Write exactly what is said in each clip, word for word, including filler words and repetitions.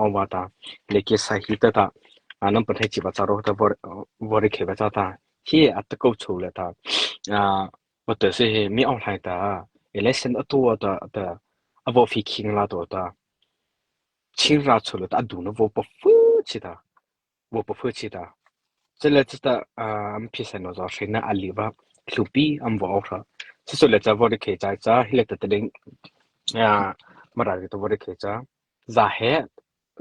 awpa ta, lei kei sa hi ta ta, a, nama pahno chi pa cha ro ta, vaw, vaw reih khei pa cha ta, hi a ta ko chô liata, a, vaw ta si hi mi aw lai ta, election a to ta, ta, a vaw phi khing la to ta, Chin ra chô liata a dona vaw paphu chi ta, vaw paphu chi ta. Chalei cha ta, a, ama phi sai no zo sri na a li va, hluhpi ama vaw aw hra. Cha chô liata vaw reih khei cha cha, hi liata ta ding, a, Mara ri ta vaw reih khei cha. Za he,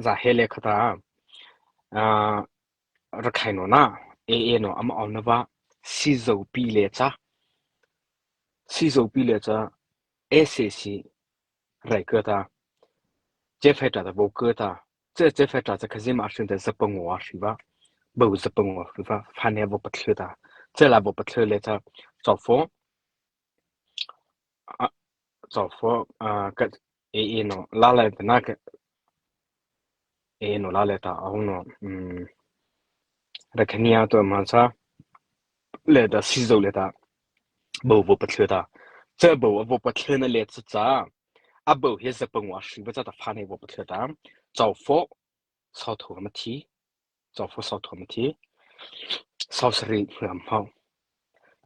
za he le kha ta, a, Rakhai no na, A A no ama aw na va, si zo pi le cha. Si zo pi le cha, S A C, rai kei ta. Che fai ta ta vaw kei ta. Che, che fai ta cha Khazima a sing ta za pangaw a hri va. Bo za pangaw a hri va. Pha ne vaw pathlu ta. Che la vaw pathlu le cha. Chawfo. A, chawfo, a, ka, A A no, la le ta na ka, A A no la le ta, aw no, um, Rakhania to ma cha, le ta si zo le ta, bo vaw pathlu ta. Che bo a vaw pathlu na le cha cha. A bo he za pangaw a hri va cha ta pha ne vaw pathlu ta. Chawfo, sawtho ma thi. Chawfo sawtho ma thi. Sawsari hram hau.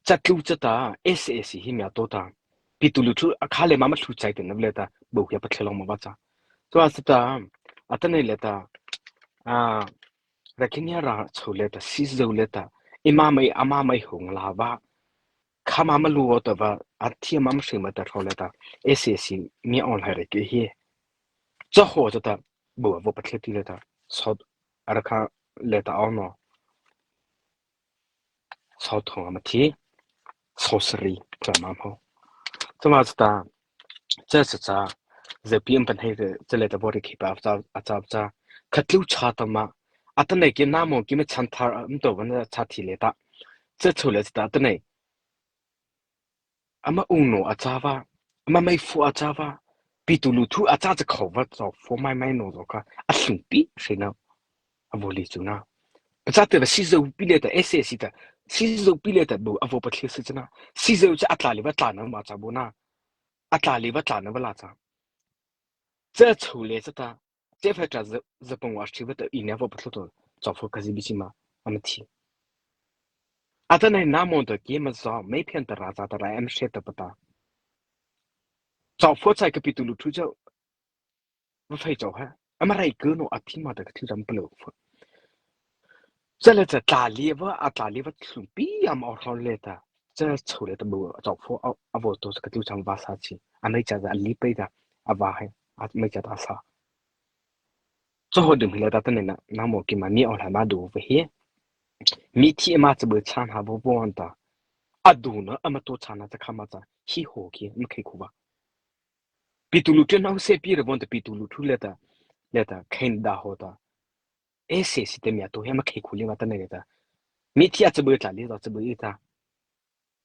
Cha tlu cha ta, S A C hi mia to ta. Pi tu lu thu a kha le ma ma thu chai te na le ta, bo he pathlu lo ma va cha. Tua cha ta, a ta nei le ta, a, Rakhania ra chô le ta, si zo le ta, i ma mai, a ma mai hung la va. Kha ma ma lu o ta va, a thi ma ma sri ma ta tho le ta, S A C mi aw lai re kei hi. Cha ho cha ta, bo a vaw pathlu ti le ta, so, a ra kha le ta aw no. Sawtho ma thi, sawsari, cha ma hmo. Cha ma cha ta, cha cha cha, za pi ama pahno re, cha le ta vaw reih khei pa cha, a cha cha. Kha tlu cha ta ma, a ta nei kei na mo kei ma chan thar, am to va na cha thi le ta. Cha chô le cha ta, a ta nei. Ama ung no a cha va, ama mai fu a cha va, pi tu lu thu a cha cha khô va chawfo mai mai no zo kha, a hluhpi sri na, a vaw li chu na. A cha te va si zo pi le ta, S A C ta, si zo pi le ta bo, a vaw pathlu si cha na. Si zo cha a tla li va tla na ma cha bo na. A tla li va tla na va la cha. Cha chô le cha ta, che fai ta za, za pangaw a hri va ta i ne vaw pathlu to, chawfo Khazi bi chi ma, ama thi. A ta nei na mo ta kei ma zo, mei phian ta ra cha ta ra ama hre ta pa ta. Chawfo chai ka pi tu lu thu cha, va fai chô ha. Ama rai kei no a thi ma ta ka thi ram pa lo fo. Cha le cha tla li va, a tla li va hluhpi ama aw hra le ta. Cha chô le ta bo, chawfo a, a vaw to ka tlu chang va sa chi. A mai cha za a li pai ta, a va hai, a mai cha ta sa. Cha ho dum hi le ta ta nei na, na mo kei ma mi aw lai ma do va hi. Mi thi ama cha bo cha na vaw vaw an ta. A dona ama to cha na cha kha ma cha. Hi ho kei, ma khei khu va. Pi tu lu thu na hu se pi re vaw an ta pi tu lu thu le ta. Le ta, khen da ho ta. S A C te mia to he ma khei khu li ma ta nei le ta. Mi thi a cha bo tla li ta cha bo i ta.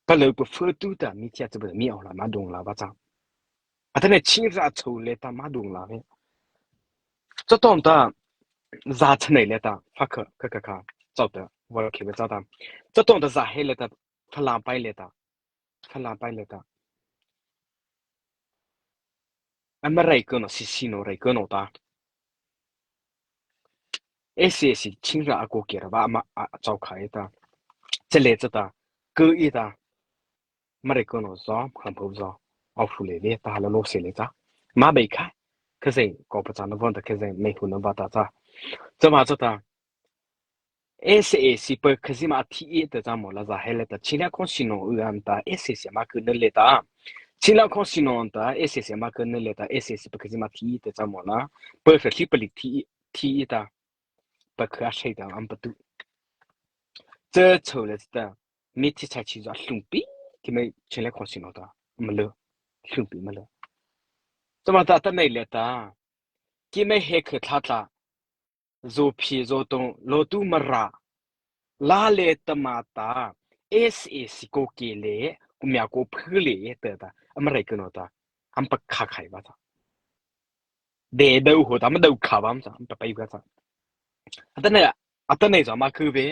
Pa lo pa fo tu ta mi thi a cha bo mi aw la ma dong la va cha. A ta nei Chin ra chô le ta ma dong la ve. Cha tawh ta, za cha nei le ta, fa kha, kha, kha, kha. Chawh ta, vaw khei ve cha ta. Cha tawh ta za he le ta, fa la pai le ta. Fa la pai le ta. Ama rai kei no, si si no rai kei no ta. S A C Chin ra a ko kei ra va ama a, a chawh khai ta. Cha le cha ta, kei i ta. Ma rai kei no zo, kham pho zo. Aw hru le le, ta ha la lo se le cha. Ma bai khai. Kha zeng, ko pa cha na vaw an ta kha zeng, mei hu na va ta cha. Cha ma cha ta. S A C pa Khazima a thi i ta cha mo la za he le ta, Chinland Council no u an ta, S A C ma kei na le ta. Chinland Council no an ta, S A C ma kei na le ta, S A C pa Khazima thi i ta cha mo la. Pa hra hli pa li thi i, thi i ta. Pa kha a sai ta am pa tu. Cha chô le ta. Mi thi chai chi zo a hluhpi, kei mei Chinland Council no ta. Ma le. Hluhpi ma le. Cha ma ta ta nei le ta. Kei mei he kha tha tla. Zo phi zo tong, lo tu Mara. La le ta ma ta, S A C ko kei le, ko mia ko phu le ta ta, ama rai kei no ta, am pa kha khai va ta. De dau ho ta, ma dau kha va am cha, am pa pai va cha. A ta nei, a ta nei zo ma kei ve,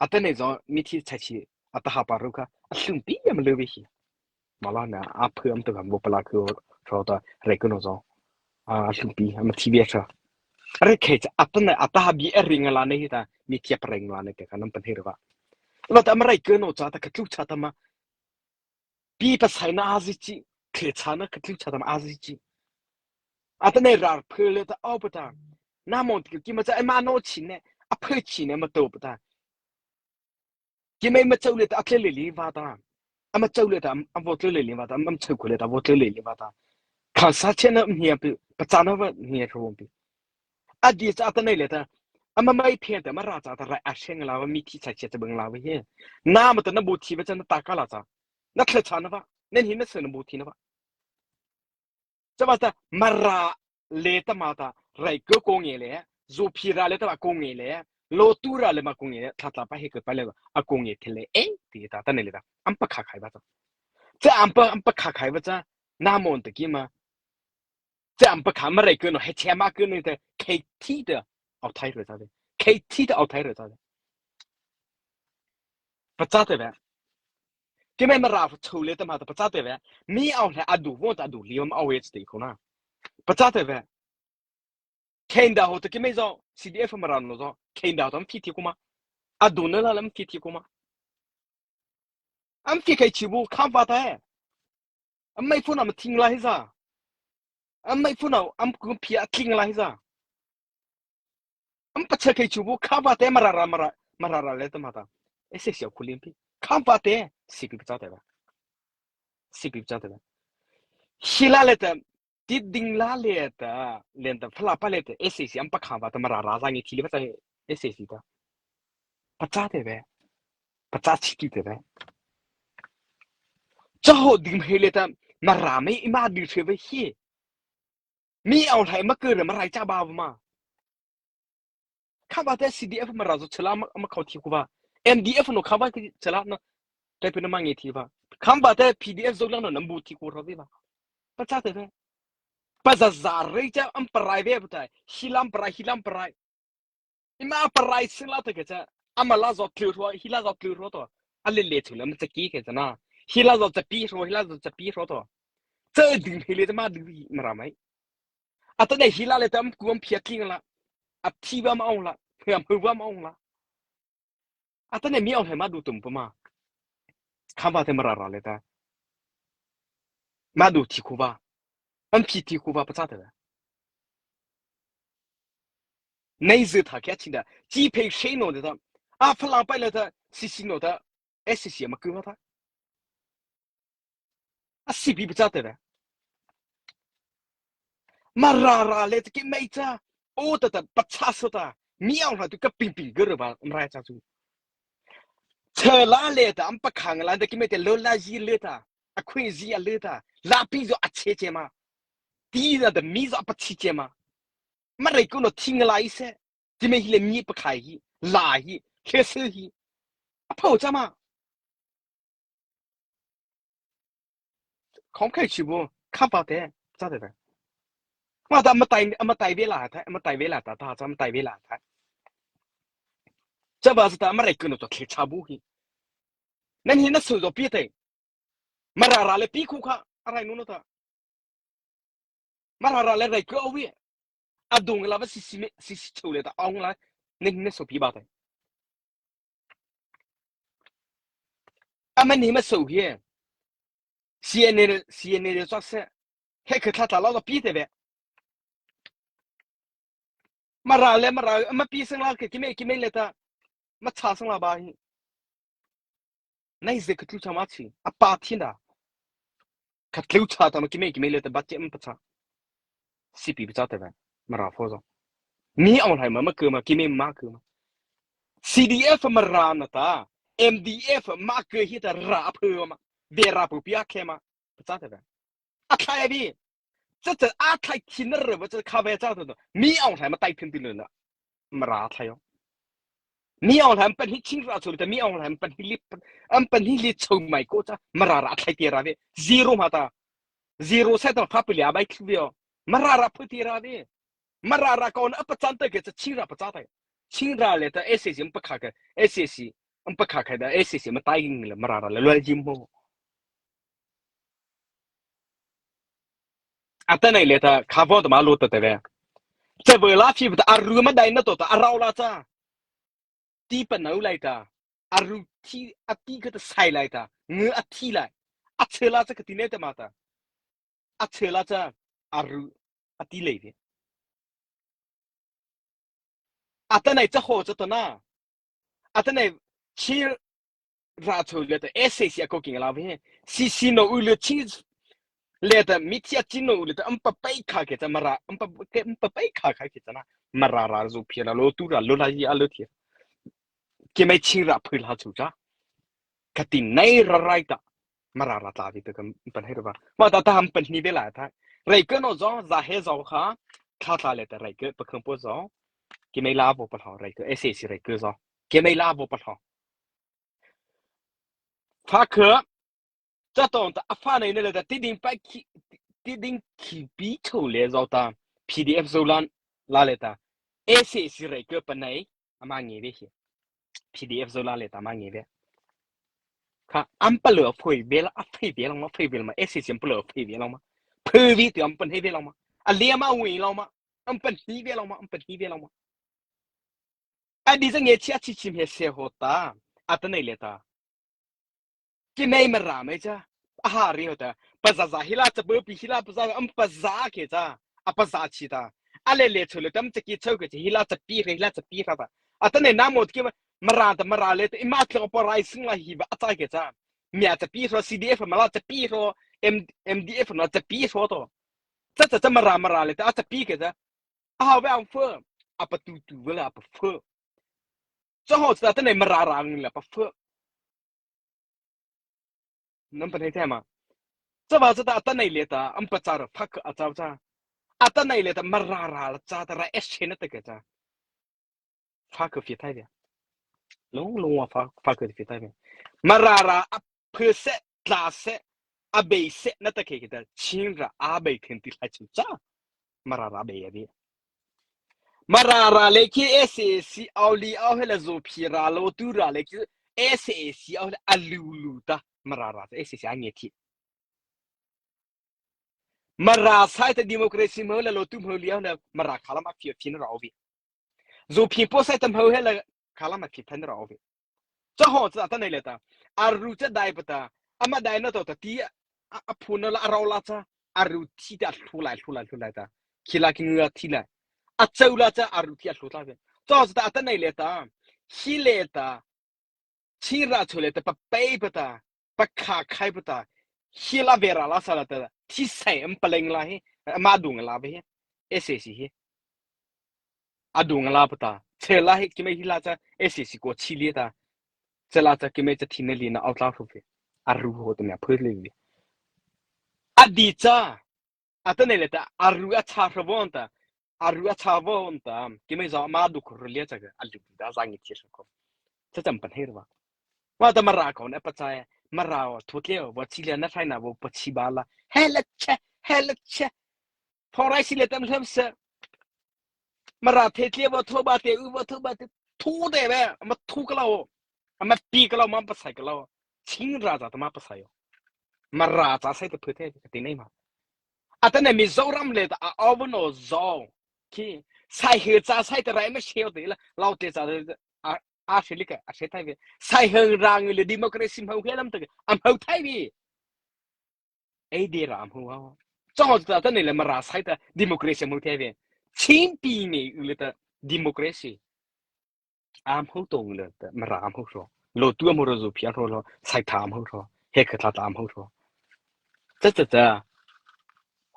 a ta nei zo mi thi chai chi, a ta ha pa ru kha, a hluhpi ama le ve hi. Ma la na, a phu am ta gam bo pa la kei ro ta, rai kei no zo. A hluhpi, ama thi ve cha. Areih khei cha, atanoh, atahma bie a ring la na hi ta, mithi a pareng la na te ka nam pan hi ra ba. Lo ta ama rai ke no cha ta ka tlu cha ta ma. Pi pasai na a zi chi, kle cha na ka tlu cha ta ma a zi chi. Atanoh rar phe le ta au pa ta. Na mon ti ki ma cha, ai ma no chi ne, a phe chi ne ma to pa ta. Ki mei ma chau le ta a tle le li va ta. A ma chau le ta, a vo tle le li va ta, a ma chau ko le ta, a vo tle le li va ta. Khan sa che na mia pi, pa cha na va mia ro pi. A di cha ta nei le ta. A ma mai phe ta, ma ra cha ta rai a sheng la va mi thi cha che ta bang la va he. Na ma ta na bu thi va cha na ta ka la cha. Na tle cha na va. Nen hi na se na bu thi na va. Cha ba ta, Mara le ta ma ta, rai ke ko nge le, zu phi ra le ta ba ko nge le, lo tu ra le ma ko nge le, tha tha pa he ke pa le, a ko nge the le, e, ti ta ta ne le ta, am pa kha khai ba ta. Cha am pa, am pa kha khai ba cha, na mon ta ki ma. Cha am pa kha ma rai ke no, he che ma ke no ta, khei thi ta, au thai re ta de. Khei thi ta au thai re ta de. Pachâ teh ve. Keimo Mara pachâ le ta ma ta pachâ teh ve. Mi ao le a du vo ta a du li ma ao ye ti ko na. Pachâ teh ve. Kenda ho ta keimo zo C D F Mara no zo. Kenda ta am phi ti ko ma. A du na la la am phi ti ko ma. Am phi kai chi bu kham va ta he. Am mai fu na ma ting la hi za. Am mai fu na am ku phi a ting la hi za. Am pachâ kai chu bu kham va te Mara ra Mara, Mara ra le ta ma ta. S A C a ku lim pi. Kham va te C P pachâ teh ve. C P pachâ teh ve. Hi la le ta, ti ding la le ta, len ta, pha la pa le ta, S A C am pa kham va ta Mara ra za ngi thi le va ta S A C ta. Pachâ teh ve. Pachâ chi ti teh ve. Cha ho ding he le ta, Mara mei i ma ding che ve hi. Mi ao lai ma ke re ma rai cha ba ma. Kham va te C D F Mara zo chela ma, ma khau thi ko va. M D F no kham va chela na. Te pe na ma nge thi va. Kham va te P D F zo lang no na bu thi ko ro ve va. Pachâ teh ve. Pa za za re cha am pa rai ve pa ta. Hi lam pa rai, hi lam pa rai. I ma pa rai sing la ta ke cha. Ama la zo tlu ro, hi la zo tlu ro to. A le le chu na ma cha ki ke cha na. Hi la zo cha pi ro, hi la zo cha pi ro to. Cha ding he le ta ma ding Mara mai. Atanoh hi la le ta am ku am phi a ting la. A thi va ma ong la. Phi am hu va ma ong la. Atanoh mi ao le ma du tum pa ma. Kham va te Mara ra le ta. Ma du thi ko va. Am phi thi ko va pachâ teh ve. Nei zi ta kia chi da. Chi pe she no de ta. A pha la pa le ta. Si si no ta. S C ma ku ma ta. A C P pachâ teh ve. Mara ra le ta keimo cha. O ta ta pachâ sa ta. Mi ao la tu ka ping ping ge re ba Mara cha chu. Chela le ta am pa khang la ta keimo te lo la ji le ta. A khwe ji a le ta. La pi zo a che che ma. Ti na ta mi zo a pa chi che ma. Ma rai ko no ting la i se. Ti me hi le mi pa khai hi. La hi. Khe se hi. A pho cha ma. Khom khai chi bu, kham va te, cha te ve. Ma ta ma tai, ma tai ve la ta, ma tai ve la ta, ta cha ma tai ve la ta. Cha ba sa ta ma rai ke no to khe cha bu hi. Nan hi na su zo pi te. Mara ra le pi ku kha, a rai nu no ta. Mara ra le rai ke o wi. A dung la va si si me, si si chou le ta, ong la, ne ne so pi ba te. A ma ni ma so hi. C N A, C N A de sa se. He ke tha tha la la pi te ve. Mara le Mara, ma pi sang la ke, keimo, keimo le ta. Ma cha sang la ba hi. Nei ze ka tlu cha ma chi, a pa thi na. Ka tlu cha ta ma keimo, keimo le ta ba che ma pa cha. C P pachâ teh ve, Mara pho zo. Mi ao lai ma ma ke ma, keimo ma ke ma. C D F Mara na ta, M D F ma ke hi ta ra pho ma. Ve ra pho pi a khe ma, pachâ teh ve. A thai a bi. Cha cha a thai thi na re va cha kha ve cha to. Mi ao lai ma tai phin ti le na. Mara thai yo. Mi ao lai am pan hi ching ra chu ta mi ao lai am pan hi li, am pan hi li chou mai ko cha Mara ra thai te ra ve. Zero ma ta. Zero sa ta pha pi le a bai thu ve yo. Mara ra phu te ra ve. Mara ra ko na pa chan ta ke cha ching ra pa cha ta. Ching ra le ta S A C am pa kha ke. S A C am pa kha ke da S A C ma tai ging le Mara ra le lo jim ho. Atanoh le ta kha vo ta ma lo ta te ve. Cha vei la chi bata aru ma dai na to ta arau la cha. Ti pa nau lai ta. Aru ti a ti ka ta sai lai ta. Nge a ti lai. A che la cha ka ti ne ta ma ta. A che la cha aru a ti lai ve. Atanoh cha ho cha to na. Atanoh chi ra cho le ta S A C a ko king la ve. Si si no u le chi le ta mi chi a chi no u le ta am pa pai kha ke cha Mara am pa ke am pa pai kha kha ke cha na. Mara ra zu phi la lo tu ra lo la yi a lo ti. Ke mai chi ra phu la chu cha. Ka ti nei ra rai ta. Mara ra ta vi ta ka pan hei ra ba. Ma ta ta ham pan ni ve la ta. Rai ke no zo za he zo kha. Kha ta le ta rai ke pa khang po zo. Ke mai la vo pa ho rai ke S A C rai ke zo. Ke mai la vo pa ho. Fa ke. Cha tong ta a fa nei ne le ta ti ding pa ki ti ding ki pi cho le zo ta. P D F zo lan la le ta. S A C rai ke pa nei. Ama nge ve hi. P D F zo la le ta ama nge ve. Kha am pa le phoi ve la a phoi ve la ma phoi ve la ma S A C am pa le phoi ve la ma. Phoi ve ti am pan hei ve la ma. A le ma wi la ma. Am pan hi ve la ma am pan hi ve la ma. A di za nge chi a chi chi me se ho ta. Atanoh le ta. Ki nei Mara mai cha. A ha ri ho ta. Pa za za hi la cha bo pi hi la pa za am pa za ke cha. A pa za chi ta. A le le cho le tam cha ki cho ke cha hi la cha pi re hi la cha pi ra ta. Atanoh na mo ki Mara ta Mara le ta i ma tlo pa rai sing la hi ba a cha ke cha. Mia cha pi ro C D F ma la cha pi ro M MDF na cha pi ro to. Cha cha cha Mara Mara le ta a cha pi ke cha. A ha ve am fo. A pa tu tu ve la a pa fo. Cha ho cha ta nei Mara ra ngi la pa fo. Nam pan hei thai ma. Cha ba cha ta atanoh le ta am pa cha ra phak a cha cha. Atanoh le ta Mara ra la cha ta ra es che na ta ke cha. Phak fi thai ve. Long long wa phak phak fi thai ve. Mara ra a phe se tla se a bei se na ta ke ke ta chin ra a bei then ti la chu cha. Mara ra bei ya ve. Mara ra le ki S A C au li au he la zo phi ra lo tu ra le ki S A C au le a lu lu ta. Mara ra S A C a nge ti. Mara sai ta democracy mo la lo tu mo li au le Mara khala ma phi phi na ra au ve. Zo phi po sai ta mo he la khala ma phi phan ra au ve. Cha ho cha ta nei le ta. Aru cha dai pa ta. Ama dai na to ta ti a a phu na la a rau la cha. Aru ti ta hlu lai hlu lai hlu lai ta. Khi la ki ngu ti lai. A chau la cha aru ti a hlu ta ve. Cha ho cha ta ta nei le ta. Hi le ta. Chi ra cho le ta pa pai pa ta. Pa kha khai pa ta. Hi la ve ra la sa la ta. Ti sai am pa leng la hi. Ma dung la ve hi. S A C hi. A dung la pa ta. Che la hi ki mai hi la cha S A C ko chi li ta. Che la cha ki mai cha thi na li na au tla hu ve. Aru ho ta mia phu le ve. A di cha. Atanoh le ta aru a cha ra von ta. Aru a cha von ta. Ki mai za ma du ko le cha ga. A lu da za ngi ti ko. Cha cham pan hei ra ba. Wa ta Mara ko na pa cha. Mara wa thu tle wa chi le na thai na wa pa chi ba la. He la che. He la che. Pho rai si le tam hlem se. Mara the tle bo tho ba te u bo tho ba te. Thu de be ma thu ka lao. Ma pi ka lao ma pa sai ka lao. Chin ra za ta ma pa sai yo. Mara za sai te phe te ka ti nei ma. Atanoh Mizoram le ta a over no zo. Ki sai he za sai te rai ma she yo te la. Lao te za a a she li ka a she thai ve. Sai he rang le democracy ma he lam te. Am ho thai ve. Ei de ra am ho a. Chong ta ta nei le Mara sai ta democracy mo the ve. Chin pi nei u le ta democracy. Am ho tong le ta Mara am ho ro. Lo tu am ho ro zo phi am ho ro. Sai ta am ho ro. He ka ta ta am ho ro. Cha cha cha.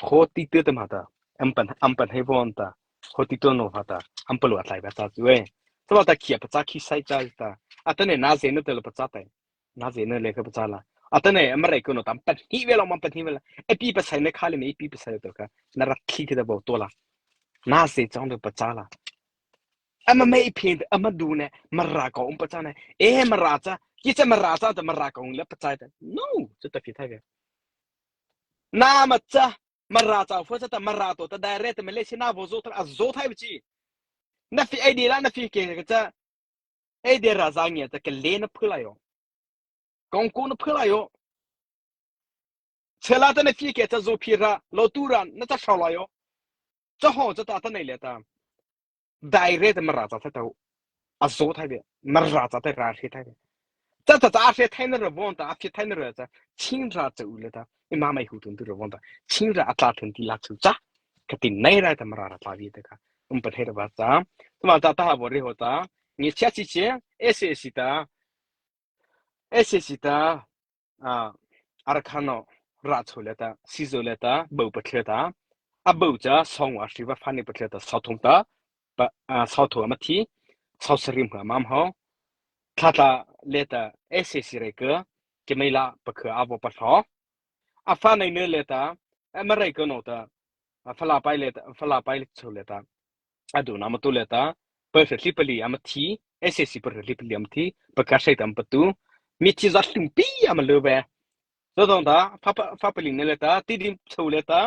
Ho ti te ta ma ta. Am pan am pan hei von ta. Ho ti to no ha ta. Am pa lo a tlai ba ta tu e. Sa ba ta kia pa cha ki sai cha ta. Atanoh na ze no te lo pa cha ta. Na ze na le ka pa cha la. Atanoh America no tam pan hi ve lo ma pan hi ve la. E pi pa sai na kha le me e pi pa sai to ka. Na ra khi ki da bo to la. Na ze chang de pa cha la. Ama me i phin ama du ne Mara ko um pa cha ne. E Mara cha. Ki cha Mara cha ta Mara ko um le pa cha ta. No, cha ta phi thai ve. Na ma cha Mara cha fo cha ta Mara to ta direct Malaysia na vo zo ta a zo thai chi. Na phi ai di la na phi ke ka cha. Ei de ra za nge ta ke le na phu la yo. Kong ko na phu la yo. Che la ta na phi ke ta zo phi ra lo tu ra na ta shao la yo. Cha hawh cha ta ta nei le ta. Dai re ta Mara cha ta ta. A zo thai be. Mara cha ta ra hre thai be. Cha cha cha a hre thai na ra von ta, a hre thai na ra cha. Chin ra cha u le ta. I ma mai hu tun tu ra von ta. Chin ra a tla tun ti la chu cha. Ka tin nei ra ta Mara ra tla vi ta ka. Um pa thai ra ba cha. Tu ma cha ta ha bo re ho ta. Ngi cha chi che. S A C ta. S A C ta, a, Arakan no, ra chô le ta, si zo le ta, bo pa thie ta, a bo cha, sawng wa hri wa fa ni pa thie ta, saw thong ta, pa, a, saw thong ama thi, saw sarim ha mam ho, tha ta le ta, S A C re ke, ke mei la, pa ke a vo pa tho, a fa nei ne le ta, a ma re ke no ta, a fa la pai le ta, fa la pai le chô le ta, a du na ma tu le ta, pa hre hli pa li ama thi, S A C pa hre hli pa li ama thi, pa ka sei ta ama pa tu, mi thi za hlum pi ama lo ve. Zo dong ta, fa pa, fa pa li ne le ta, ti di chô le ta,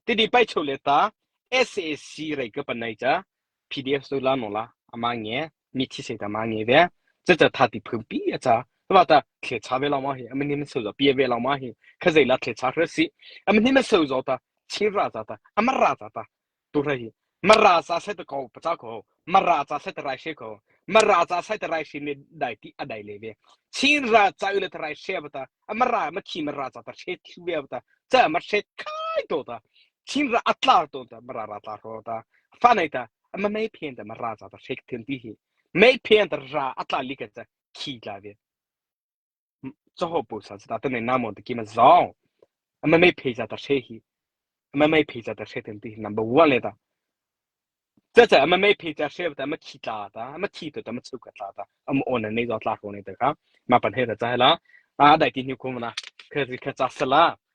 ti di pai chô le ta, S A C re ke pa nei cha, P D F so la no la, ama nge, mi thi sei ta ama nge ve, cha cha tha ti phum pi a cha, va ta, khe cha ve la ma hi, ama ni ma so za pi ve la ma hi, kha zei la khe cha hre si, ama ni ma so za ta, Chin ra za ta, ama ra za ta, tu hre hi. Mara cha sai ta ko pa cha ko. Mara cha sai ta rai she ko. Mara cha sai ta rai she ne dai ti a dai le ve. Chin ra cha u le ta rai she ba ta. A Mara ma thi Mara cha ta she thi ve ba ta. Cha ma she khai to ta. Chin ra a tla to ta. Mara ra tla ro ta. Fa nei ta. A ma mei phen ta Mara cha ta she thim ti hi. Mei phen ta ra a tla li ka cha khi tla ve. Cha ho pu sa cha ta nei na mo ta ki ma zao. A ma mei phe cha ta she hi. A ma mei phe cha ta she thim ti hi number one le ta. Cha cha, a ma mei phe cha she ta, a ma thi tla ta, a ma thi to ta, a ma chu ka tla ta, a ma on nei zo tla ko nei ta ka. Ma pan he ta cha la. A dai ti ni ko na. Ka ri ka cha sa la.